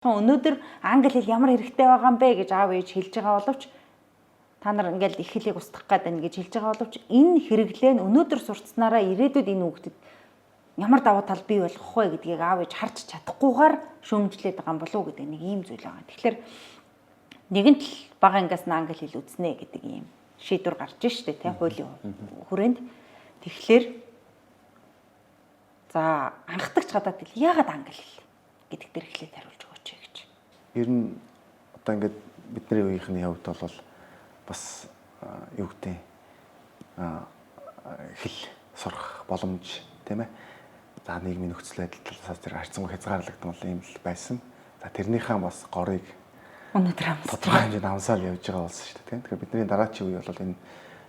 Өнөөдөр англи хэл ямар хэрэгтэй байгаа юм бэ гэж аав ээж хэлж байгаа боловч та нар ингээл их хэлийг устгах гээд байна гэж хэлж байгаа боловч энэ хэрэглээ нь өнөөдөр сурцсанараа ирээдүйд энэ хүүхдэд ямар давуу тал бий болох вэ гэдгийг аав ээж харж чадахгүйгээр шүүмжлээд байгаа юм болов уу гэдэг нэг ийм зүйл байгаа. Тэгэхээр нэгэнт л бага ангиас нь англи хэл үзнэ гэдэг ийм шийдвэр гарч штэ тий хуулийн хүрээнд. Тэгэхээр за анхдагч гадаад хэл яагаад англи хэл гэдэг дээр эхлээд хариулж өгөөч гэж. Ер нь одоо ингээд бидний үеийнхний хувьд бол бас юу гэдэг хэл сурах боломж тийм ээ. За нийгмийн нөхцөл байдал талаас тэр харьцангуй хязгаарлагдсан бол ийм л байсан. За тэрнийхээ бас горыг өнөөдөр амсаж тодорхой хэмжээнд амсаал явж байгаа болсон шүү дээ тийм. Тэгэхээр бидний дараачийн үе бол энэ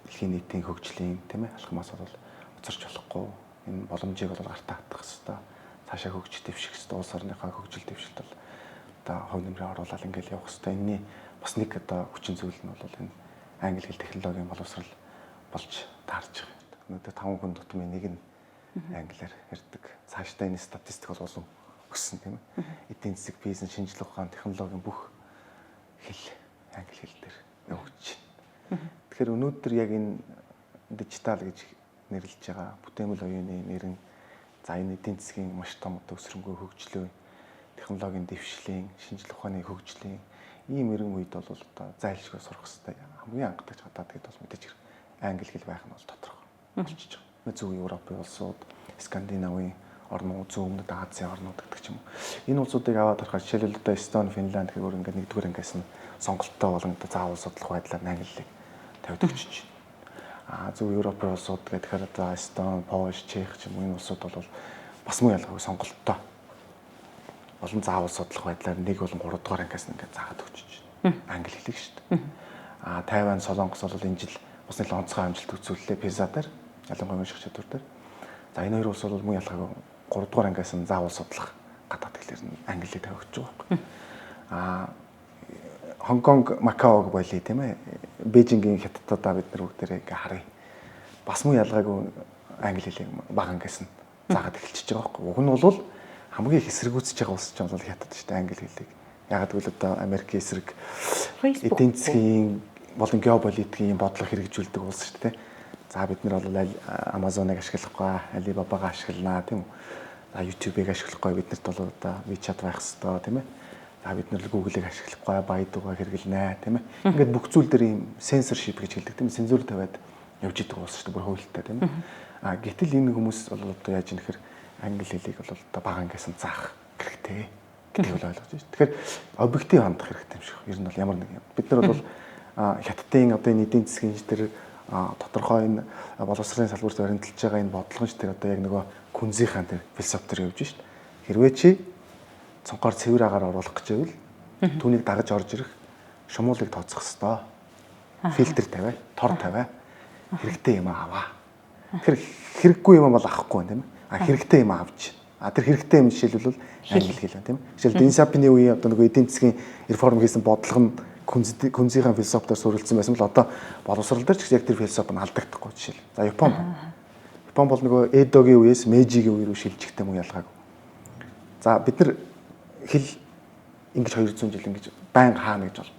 дэлхийн нийтийн хөгжлийн тийм ээ алхмаас бол уцарч болохгүй. Энэ боломжийг бол гартаа хатгах хэрэгтэй. Цаашаа хөгжиж дэвших хэрэгтэй. Улс орныхоо хөгжил дэвшилт бол одоо хувь нэмрээ оруулаад ингээл явах хэрэгтэй. Энэний бас нэг одоо хүчин зүйл нь бол энэ англи хэл технологийн боловсрал болж таарч байгаа. Өнөөдөр 5 хүн тутмын нэг нь англиар ярьдаг. Цаашдаа энэ статистик бол улам өссөн тийм ээ. Эдийн засаг, бизнес, шинжлэх ухаан, технологийн бүх хэл англи хэл дээр явагдаж байна. Тэгэхээр өнөөдөр яг энэ дижитал гэж нэрлэж байгаа бүтээмэл оюуны нэрэн за энэ эдийн засгийн маш том одоо өсрөнгөө хөгжлөө, технологийн дэвшлийн, шинжлэх ухааны хөгжлийн ийм эрен үед бол одоо зайлшгүй сурах хэрэгтэй. Хамгийн анхдагч гадаад гээд бол мэдээж англи хэл байх нь бол тодорхой болчихж байгаа. Зөв Европын улсууд, Скандинавын орнууд, зүүн өмнөд Азийн орнууд гэдэг ч юм уу. Энэ улсуудыг аваад харахад жишээлбэл одоо Эстон, Финланд гэхээр ингээд нэгдүгээр ангиас нь сонголттой болон одоо заавал судлах байдлаар англи хэлийг тавиад өгч чинь. А зөв Европын улсууд гэхээр одоо Эстон, Польш, Чех ч юм уу энэ улсууд бол бас мөн ялгаагүй сонголттой болон заавал судлах байдлаар 1 болон 3 дугаар ангиас нь ингээд заагаад өгч чинь. Англи хэлийг шүү дээ. А Тайван, Солонгос бол энэ жил бас нэг онцгой амжилт үзүүллээ PISA дээр, ялангуяа унших чадвар дээр. За энэ хоёр улс бол мөн ялгаагүй 3 дугаар ангиас нь заавал судлах гадаад хэлээр нь англиг тавигдж байгаа байхгүй. А Хонконг, Макаог болий тийм ээ. Бээжингийн хятаддаа бид нар бүгдээрээ ингээ харъя. Бас мөн ялгаагүй англи хэлийг бага ангиас нь заагаад эхэлчихэж байгаа байхгүй. Уг нь бол хамгийн их эсэргүүцэж байгаа улс чинь бол хятад шүү дээ англи хэлийг. Ягаад гэвэл одоо Америк эсрэг эдийн засгийн болон геополитикийн бодлого хэрэгжүүлдэг улс шүү дээ. За бид нар бол Amazon-ыг ашиглахгүй, Alibaba-г ашигланаа тийм үү. За YouTube-ыг ашиглахгүй биднэрт бол одоо WeChat байх хэвээр тийм ээ. За бид нар Google-ыг ашиглахгүй, Baidu-г хэрэглэнэ тийм ээ. Ингээд бүх зүйл дээр ийм censorship гэж хэлдэг тийм ээ. Сензур тавиад явж идэг улс шүү дээ бүр хуультай тийм ээ. А гэтэл энэ хүмүүс бол одоо яаж юм нэхэр англи хэлийг бол одоо бага ангиас нь заах хэрэгтэй гэдгийг бол ойлгож байна. Тэгэхээр объектив хандах хэрэгтэй юм шиг. Ер нь бол ямар нэг юм. Бид нар бол хятадын одоо энэ эдийн засгийн тэр тодорхой энэ боловсролын салбарт баримталж байгаа энэ бодлого нь тэр одоо яг нөгөө күнзийнхаа тэр философи төр явж шít. Хэрвээ чи цонхоор цэвэр агаар оруулах гэж байвал түүнийг дагаж орж ирэх шумуулыг тооцох хэвээр. Фильтр тавиа, тор тавиа. Хэрэгтэй юм аваа. Тэгэхээр хэрэггүй юм бол авахгүй байна тийм ээ. А хэрэгтэй юм авч. А тэр хэрэгтэй юм жишээлбэл англи хэл байна тийм ээ. Жишээл Дэн Сяопины үеийн одоо нөгөө эдийн засгийн реформ хийсэн бодлого нь күнзийнхаа философиор суурилсан байсан бол одоо боловсрол дээр ч гэсэн яг тэр философи нь алдагдахгүй жишээл. За Япон. Япон бол нөгөө Эдогийн үеэс Мэйжигийн үе рүү шилжихтэй мөн ялгаагүй. За бид нар хэл ингэж 200 жил ингэж байнга хаана гэж бол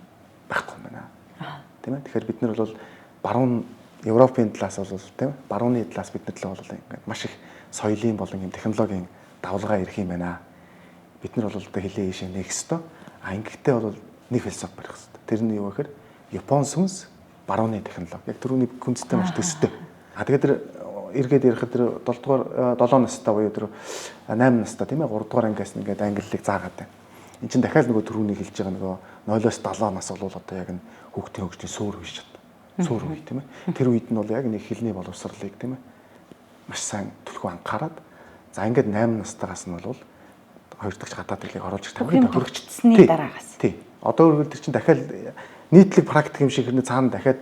байхгүй юм байна. Тийм ээ. Тэгэхээр бид нар бол баруун Европын талаас бол тийм ээ барууны талаас бид нар л бол ингээд маш их соёлын болон юм технологийн давлгаа ирэх юм байна. Бид нар бол одоо хилээ ийшээ нээх ёстой. А ингэхдээ бол нэг философи барих ёстой. Тэр нь юу гэхээр Япон сүнс, барууны технологи. Яг түрүүний күнзтэй маш төстэй. А тэгээд тэр эргээд ярихад тэр 7 дугаар 7 настай буюу тэр 8 настай тийм ээ 3 дугаар ангиас ингээд англиг заагаад байна. Энд чинь дахиад нөгөө түрүүний хэлж байгаа нөгөө 0-оос 7 нас бол одоо яг нь хүүхдийн хөгжлийн суур үе шат. Суур үе тийм ээ. Тэр үед нь бол яг нэг хэлний боловсролыг тийм ээ маш сайн түлхүү анхаарад за ингээд 8 настайгаас нь бол хоёр дахь гадаад хэлийг оруулж ирэх хамгийн тохирогдсны дараагаас. Тий. Одоо өөрөөр тэр чинь дахиад нийтлэг практик юм шиг хэрнээ цаана дахиад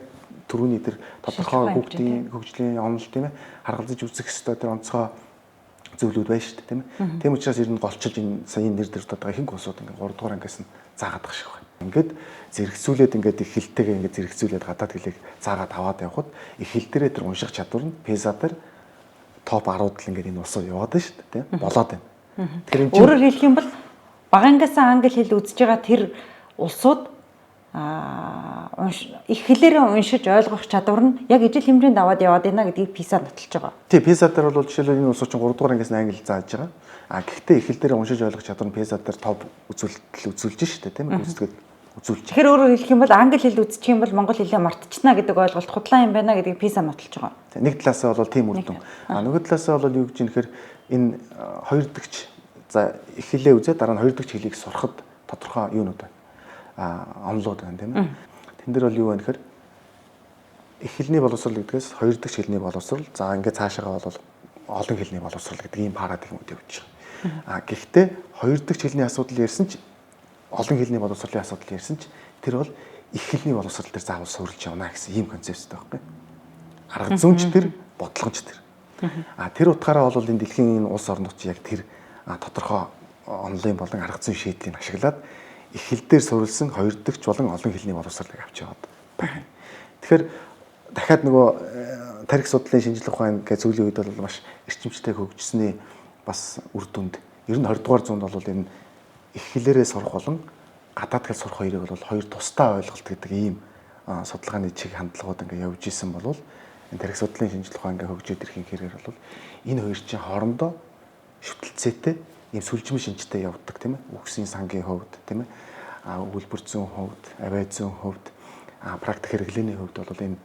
түрүүний тэр тодорхой хүүхдийн хөгжлийн онол тийм ээ харгалзаж үзэх ёстой тэр онцгой зүйлүүд байна шүү дээ тийм ээ. Тийм учраас ер нь голчилж энэ саяын нэр дэвтээд байгаа ихэнх улсууд ингээд 3 дугаар ангиас нь заагаад байгаа шиг байна. Ингээд зэрэгцүүлээд ингээд их хэлтэйгээ ингээд зэрэгцүүлээд гадаад хэлийг заагаад аваад явхад их хэл дээрээ тэр унших чадвар нь PISA дээр топ 10-д л ингээд энэ улсууд яваад байна шүү дээ тийм болоод байна. Тэгэхээр энэ өөрөөр хэлэх юм бол Бага ангиасаа англи хэл үзэж байгаа тэр улсууд их хэлээрээ уншиж ойлгох чадвар нь яг ижил хэмжээнд аваад яваад байна гэдгийг PISA нотолж байгаа. Тий, PISA дээр бол жишээлбэл энэ улсууд чинь 3 дугаар ангиас англи зааж байгаа. А гэхдээ их хэл дээр уншиж ойлгох чадвар нь PISA дээр топ үзүүлэлт үзүүлж штэ, тийм ээ, гүйцэтгэл үзүүлж. Тэгэхээр өөрөөр хэлэх юм бол англи хэл үзчих юм бол монгол хэлээ мартчихна гэдэг ойлголт худлаа юм байна гэдгийг PISA нотолж байгаа. Нэг талаасаа бол тийм үр дүн. А нөгөө талаасаа бол юу гэж юм нэхэр энэ хоёр дахь за их хэлээ үзээ дараа нь хоёр дахь хэлийг сурахад тодорхой юунууд байна. Онлууд байна, тийм ээ. Тэн дээр бол юу вэ гэхээр их хэлний боловсрол гэдгээс хоёр дахь хэлний боловсрол, за ингээд цаашаагаа бол олон хэлний боловсрол гэдэг ийм парадигмууд явж байгаа. А гэхдээ хоёр дахь хэлний асуудал ярьсан ч, олон хэлний боловсролын асуудал ярьсан ч тэр бол их хэлний боловсрол дээр заавал суурилж явна гэсэн ийм концепцтэй байхгүй. Арга зүйнч тэр, бодлогонч тэр. А тэр утгаараа бол энэ дэлхийн энэ улс орнууд чи яг тэр тодорхой онлын болон арга зүйн шийдлийг ашиглаад их хэл дээр суурилсан хоёр дахь болон олон хэлний боловсролыг авч яваад байгаа юм. Тэгэхээр дахиад нөгөө тарих судлалын шинжлэх ухаан гэх сүүлийн үед бол маш эрчимжтэй хөгжсөний бас үр дүнд ер нь 20 дугаар зуунд бол энэ их хэлээрээ сурах болон гадаад хэл сурах хоёрыг бол хоёр тусдаа ойлголт гэдэг ийм судалгааны чиг хандлагууд ингээ явж исэн бол энэ тарих судлалын шинжлэх ухаан ингээ хөгжөөд ирэхин хэрээр бол энэ хоёр чинь хоорондоо шүтэлцээтэй ийм сүлжмэн шинжтэй явдаг, тийм ээ. Үгсийн сангийн хувьд, тийм ээ. Өгүүлбэр зүйн хувьд, авиа зүйн хувьд, практик хэрэглээний хувьд бол энэ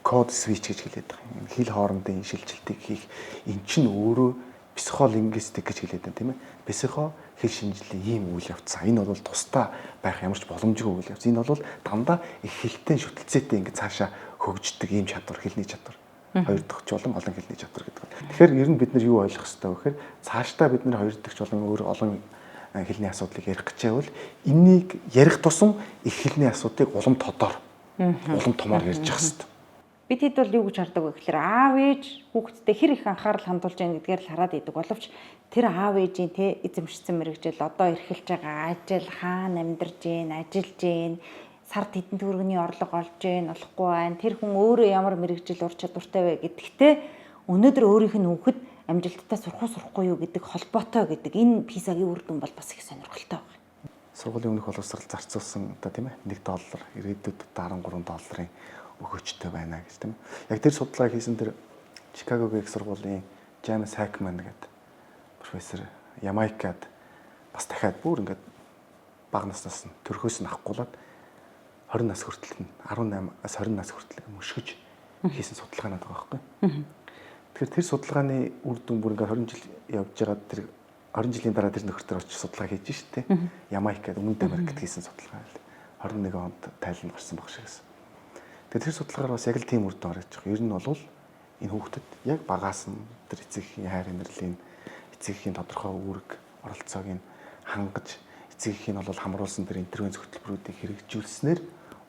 код switch гэж хэлээд байгаа юм. Энэ хэл хоорондын шилжилтийг хийх эн чинь өөрөө психолингвистик гэж хэлээд байна, тийм ээ. Психо хэл шинжиллийн ийм үйл явц. Энэ бол тусдаа байх ямар ч боломжгүй үйл явц. Энэ бол дандаа их хэлтэй шүтэлцээтэй ингэ цаашаа хөгждөг ийм чадвар, хэлний чадвар. Хоёр дахь болон олон хэлний чадвар гэдэг. Тэгэхээр ер нь бид нар юу ойлгох ёстой вэ гэхээр цаашдаа бид нар хоёр дахь болон өөр олон хэлний асуудлыг ярих гэж байвал энэнийг ярих тусам их хэлний асуудлыг улам тодор, улам томоор ярьж явах ёстой. Бид хэд бол юу гэж хардаг вэ гэхээр аав ээж хүүхэдтэй хэр их анхаарал хандуулж байна гэдгээр л хараад идэг боловч тэр аав ээжийн те эзэмшсэн мэргэжил, одоо эрхэлж байгаа ажил, хаана амьдарч гин, ажиллаж гин, сард хэдэн төгрөгийн орлого олж гин, олохгүй байна. Тэр хүн өөрөө ямар мэргэжил ур чадвартай вэ гэдэгтээ өнөөдөр өөрийнх нь хүүхэд амжилттай сурах уу сурахгүй юу гэдэг холбоотой гэдэг энэ PISA-гийн үр дүн бол бас их сонирхолтой байна. Сургуулийн өмнөх боловсрол зарцуулсан одоо тийм ээ 1 доллар ирээдүйд одоо 13 долларын өгөөчтэй байна гэж, тийм ээ. Яг тэр судалгаа хийсэн тэр Чикагогийн их сургуулийн Джеймс Хакман гэдэг профессор Ямайкад бас дахиад бүр ингээд бага наснаас нь төрхөөс нь авахгүйгээд 20 нас хүртэл нь 18-аас 20 нас хүртэл мөшгөж хийсэн судалгаанууд байгаа байхгүй. Тэгэхээр тэр судалгааны үр дүн бүр ингээд 20 жил явж байгаа тэр 20 жилийн дараа тэр нөхөр төр очиж судалгаа хийж штэ. Ямайкад Өмнөд Америкт хийсэн судалгаа. 21 онд тайлан гарсан баг шиг гэсэн. Тэгэхээр тэр судалгаагаар бас яг л тийм үр дүн гарч байгаа. Ер нь бол энэ хүүхдэд яг багаас нь тэр эцэг эхийн хайр инэрлийн, эцэг эхийн тодорхой үүрэг оролцоог нь хангаж, эцэг эхийн бол хамруулсан тэр интервенц хөтөлбөрүүдийг хэрэгжүүлснээр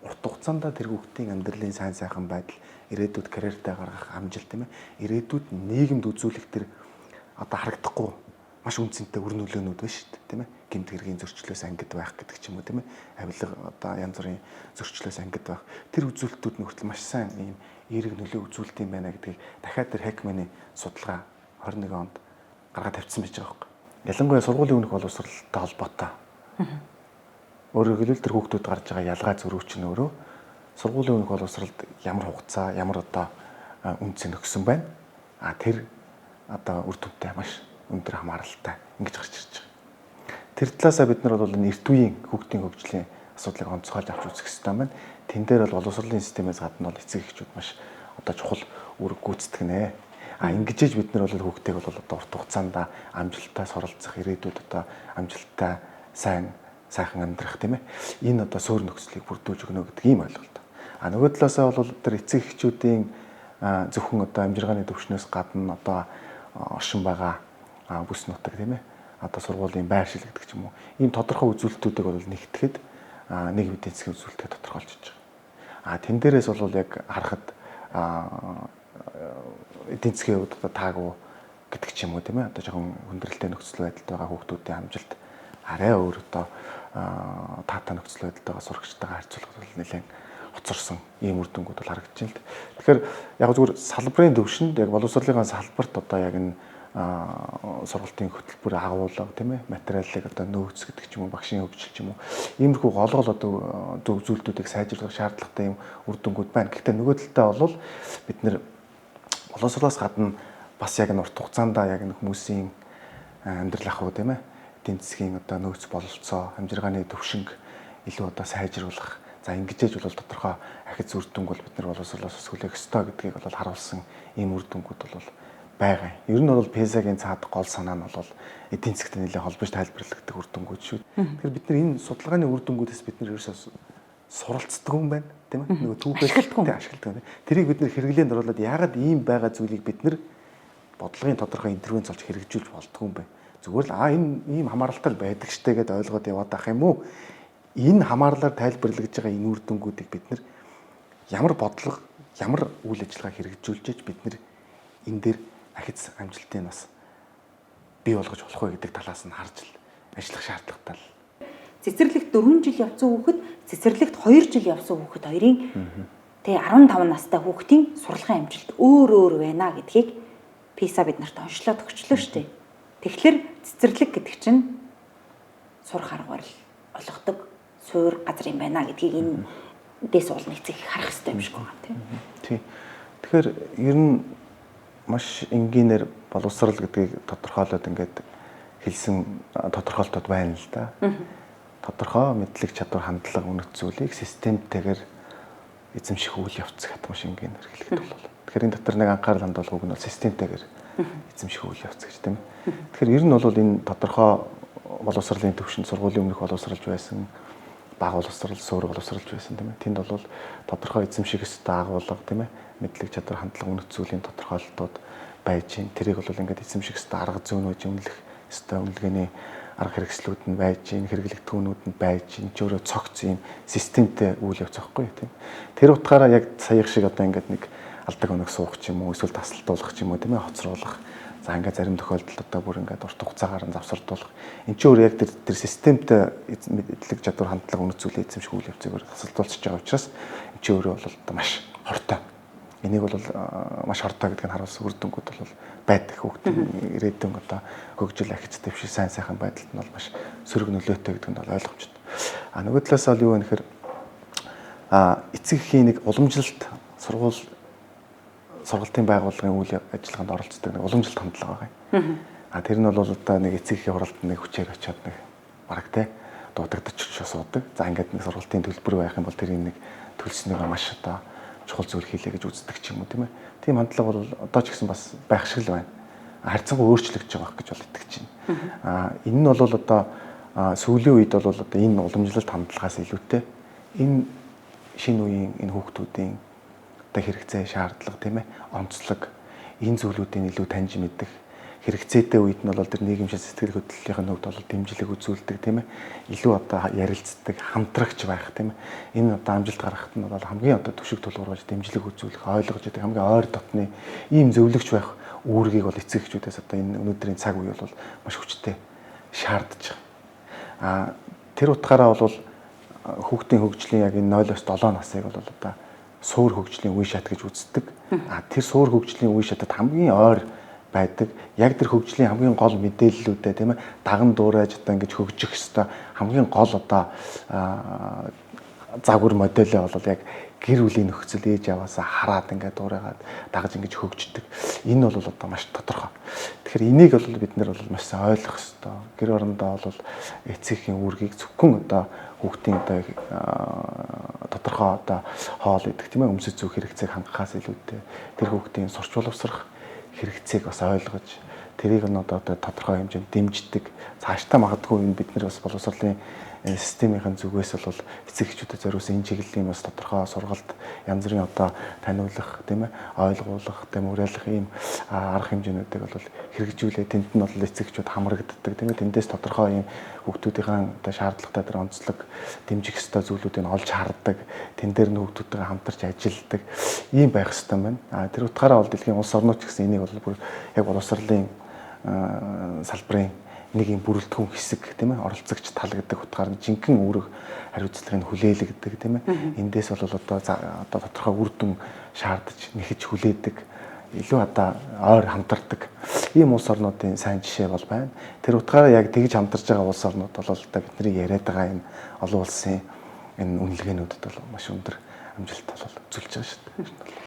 урт хугацаанд тэр хүүхдийн амьдралын сайн сайхан байдал, ирээдүйд карьертаа гаргах амжилт, тийм ээ. Ирээдүйд нийгэмд үзүүлэх тэр одоо харагдахгүй маш үнцэнтэй үр нөлөөнүүд байна шүү дээ, тийм ээ. Гэмт хэргийн зөрчлөөс ангид байх гэдэг ч юм уу, тийм ээ. Авилга одоо янз бүрийн зөрчлөөс ангид байх. Тэр үзүүлэлтүүд нь хүртэл маш сайн ийм эерэг нөлөө үзүүлдэг юм байна гэдгийг дахиад тэр Хакманы судалгаа 21 онд гаргаад тавьчихсан байж байгаа байхгүй. Ялангуяа сургуулийн өмнөх боловсролтой холбоотой. Өөрөөр хэлбэл тэр хүүхдүүд гарч байгаа ялгаа зөрүүч нь өөрөө сургуулийн өмнөх боловсролд ямар хугацаа, ямар одоо үнцэн өгсөн байна. А тэр одоо үр дүнтэй маш өндөр хамааралтай ингэж гарч ирж байгаа. Тэр талаасаа бид нар бол энэ эрт үеийн хүүхдийн хөгжлийн асуудлыг онцгойлж авч үзэх хэрэгтэй байна. Тэн дээр бол боловсролын системээс гадна бол эцэг эхчүүд маш одоо чухал үүрэг гүйцэтгэнэ. А ингэж бид нар бол хүүхдийг бол одоо урт хугацаанд амжилттай суралцах, ирээдүйд одоо амжилттай сайн сайхан амьдрах, тийм ээ. Энэ одоо суур нөхцөлийг бүрдүүлж өгнө гэдэг ийм ойлголт. А нөгөө талаасаа бол тэр эцэг эхчүүдийн зөвхөн одоо амжиргааны төвшнөөс гадна одоо оршин байгаа бүс нутаг, тийм ээ. Одоо сургуулийн байршил гэдэг ч юм уу. Ийм тодорхой үзүүлэлтүүдийг бол нэгтгэхэд нийгмийн эдийн засгийн үзүүлэлтээ тодорхойлж байгаа. А тэн дээрээс бол яг харахад эдийн засгийн хувьд одоо таагүй гэдэг ч юм уу, тийм ээ. Одоо жоохон хүндрэлтэй нөхцөл байдалд байгаа хүүхдүүдийн амжилт арай өөр одоо таатай нөхцөл байдалд байгаа сурагчтайгаа харьцуулахад бол нэлээд хоцорсон ийм үр дүнгууд бол харагдаж байна л. Тэгэхээр яг зүгээр салбарын төвшөнд яг боловсролын салбарт одоо яг энэ сургалтын хөтөлбөр агуулга тийм ээ, материалыг одоо нөөц гэдэг ч юм уу, багшийн хөгжил ч юм уу, иймэрхүү гол гол одоо зөв зүйлүүдийг сайжруулах шаардлагатай юм үр дүнгууд байна. Гэхдээ нөгөө талдаа бол бид нэр боловсролоос гадна бас яг нь урт хугацаанд яг нь хүмүүсийн амьдрал ах уу тийм ээ, эдийн засгийн одоо нөөц бололцоо, амжиргааны төвшинг илүү одоо сайжруулах, за ингэж ээж бол тодорхой ахиц үр дүнг бол бид нар боловсролоос хүлээх ёстой гэдгийг бол харуулсан ийм үр дүнгууд бол байгаа. Ер нь бол PISA-гийн цаад гол санаа нь бол эдийн засгт нэлээд холбож тайлбарлагддаг үр дүнгууд шүү. Тэгэхээр бид нар энэ судалгааны үр дүнгуудээс бид нар ерөөсөө суралцдаг юм байна, тийм ээ. Нөгөө түүхээс ашигладаг. Тэрийг бид нар хэрэглээнд оруулаад яагаад ийм байгаа зүйлийг бид нар бодлогын тодорхой интервенц олж хэрэгжүүлж болдгоо юм бэ? Зүгээр л энэ ийм хамааралтай байдаг штэ гэдээ ойлгоод яваад ах юм уу? Энэ хамаарлаар тайлбарлагдж байгаа энэ үр дүнгуудыг бид нар ямар бодлого, ямар үйл ажиллагаа хэрэгжүүлж бид нар энэ дээр ахиц амжилтыг бас бий болгож болох вэ гэдэг талаас нь харж ажиллах шаардлагатай л. Цэцэрлэгт 4 жил явсан хүүхэд, цэцэрлэгт 2 жил явсан хүүхэд хоёрын тэгээ 15 настай хүүхдийн сурлагын амжилт өөр өөр байна гэдгийг PISA бид нарт онцлоод өгчлөө шүү дээ. Тэгэхээр цэцэрлэг гэдэг чинь сурах арга барил олгодог суур газар юм байна гэдгийг энэ дэс уул нэгцэг харах хэрэгтэй юм шиг байна тийм. Тийм. Тэгэхээр ер нь маш энгийнээр боловсрал гэдгийг тодорхойлоод ингээд хэлсэн тодорхойлтууд байна л да. Тодорхой мэдлэг, чадвар, хандлага, үнэт зүйлийг системтэйгээр эзэмших үйл явц гэх маш энгийнээр хэлэхэд бол. Тэгэхээр энэ дотор нэг анхаарал хандуулах үг нь бол системтэйгээр эзэмших үйл явц гэж тийм ээ. Тэгэхээр ер нь бол энэ тодорхой боловсролын төвшөнд сургуулийн өмнөх боловсралж байсан, бага боловсрал, суур боловсралж байсан тийм ээ. Тэнд бол тодорхой эзэмших ёстой агуулга тийм ээ. Мэдлэг, чадвар, хандлага, үнэт зүйлийн тодорхойлолтууд байж гин. Тэрийг бол ингээд эзэмших ёстой арга зүйн байж үнэлэх ёстой үнэлгээний арга хэрэгслүүд нь байж гин, хэрэглэгдэхүүнүүд нь байж гин. Ч өөрөө цогц юм системтэй үйл явц байхгүй тийм. Тэр утгаараа яг саях шиг одоо ингээд нэг алдаг өнөг суух ч юм уу, эсвэл тасалдуулах ч юм уу тийм ээ, хоцруулах. За ингээд зарим тохиолдолд одоо бүр ингээд урт хугацаагаар нь завсардуулах. Энд чинь өөр яг тэр системтэй мэдлэг, чадвар, хандлага, үнэт зүйлийг эзэмших үйл явцыг өөр тасалдуулчихж байгаа учраас энэ чинь өөрөө бол одоо маш хортой. Энийг бол маш хортой гэдгийг харуулсан үр дүнгууд бол байдаг. Хүүхдийн ирээдүйн одоо хөгжил, ахиц дэвшил, сайн сайхан байдалд нь бол маш сөрөг нөлөөтэй гэдэг нь бол ойлгомжтой. А нөгөө талаас бол юу вэ гэхээр эцэг эхийн нэг уламжлалт сургууль сургалтын байгууллагын үйл ажиллагаанд оролцдог нэг уламжлалт хандлага байгаа юм. А тэр нь бол одоо нэг эцэг эхийн хуралд нэг хүчээр очиод нэг бараг те дуудагдаж суудаг. За ингээд нэг сургалтын төлбөр байх юм бол тэрийг нэг төлснөөгөө маш одоо чухал зүйл хийлээ гэж үздэг ч юм уу тийм ээ. Тийм хандлага бол одоо ч гэсэн бас байх шиг л байна. Харьцангуй өөрчлөгдөж байгаа гэж бол итгэж байна. А энэ нь бол одоо сүүлийн үед бол одоо энэ уламжлалт хандлагаас илүүтэй энэ шинэ үеийн энэ хүүхдүүдийн одоо хэрэгцээ, шаардлага тийм ээ, онцлог энэ зүйлүүдийг илүү таньж мэдэх хэрэгцээтэй үед нь бол тэр нийгэмшил сэтгэл хөдлөлийн хувьд бол дэмжлэг үзүүлдэг тийм ээ, илүү одоо ярилцдаг, хамтрагч байх тийм ээ. Энэ одоо амжилт гаргахад нь бол хамгийн одоо түшиг тулгуур болж дэмжлэг үзүүлэх, ойлгож байдаг хамгийн ойр дотны ийм зөвлөгч байх үүргийг бол эцэг эхчүүдээс одоо энэ өнөөдрийн цаг үе бол маш хүчтэй шаардж байгаа. А тэр утгаараа бол хүүхдийн хөгжлийн яг энэ 0-7 насыг бол одоо суур хөгжлийн үе шат гэж үздэг. А тэр суур хөгжлийн үе шатад хамгийн ойр байдаг. Яг тэр хөгжлийн хамгийн гол мэдээллүүдээ тийм ээ даган дуурайж одоо ингэж хөгжих ёстой хамгийн гол одоо загвар модельээ бол яг гэр бүлийн нөхцөл ээж аваасаа хараад ингээд дуурайгаад дагаж ингэж хөгждөг. Энэ бол одоо маш тодорхой. Тэгэхээр энийг бол бид нар бол маш сайн ойлгох ёстой. Гэр орондоо бол эцэг эхийн үүргийг зөвхөн одоо хүүхдийн одоо тодорхой одоо хоол идэх тийм ээ өмсөж зүүх хэрэгцээг хангахаас илүүтэй тэр хүүхдийн сурч боловсрох хэрэгцээг бас ойлгож тэрийг нь одоо тодорхой хэмжээнд дэмждэг. Цаашдаа магадгүй энэ бид нар бас боловсролын системийн зүгээс бол эцэг эхчүүдэд зориулсан энэ чиглэлийн бас тодорхой сургалт, янз бүрийн одоо таниулах тийм ээ, ойлгуулах, тийм уриалах ийм арга хэмжээнүүдийг бол хэрэгжүүлээ. Тэнд нь бол эцэг эхчүүд хамрагддаг тийм ээ. Тэндээс тодорхой ийм хүүхдүүдийн одоо шаардлагатай тэр онцлог дэмжих ёстой зүйлүүдийг олж хардаг. Тэн дээр нь хүүхдүүдтэйгээ хамтарч ажилладаг ийм байх ёстой байна. А тэр утгаараа бол дэлхийн улс орнууд ч гэсэн энийг бол бүр яг боловсролын салбарын нэг юм бүрэлдэхүүн хэсэг тийм ээ, оролцогч тал гэдэг утгаар нь жинхэнэ үүрэг хариуцлагыг хүлээлгдэг тийм ээ. Эндээс бол одоо тодорхой үр дүн шаардаж нэхэж хүлээдэг, илүү одоо ойр хамтардаг Ийм улс орнуудын сайн жишээ бол байна. Тэр утгаараа яг тэгж хамтарч байгаа улс орнууд бол одоо бидний яриад байгаа энэ олон улсын энэ үнэлгээнүүдэд бол маш өндөр амжилт бол үзүүлж байгаа шүү дээ.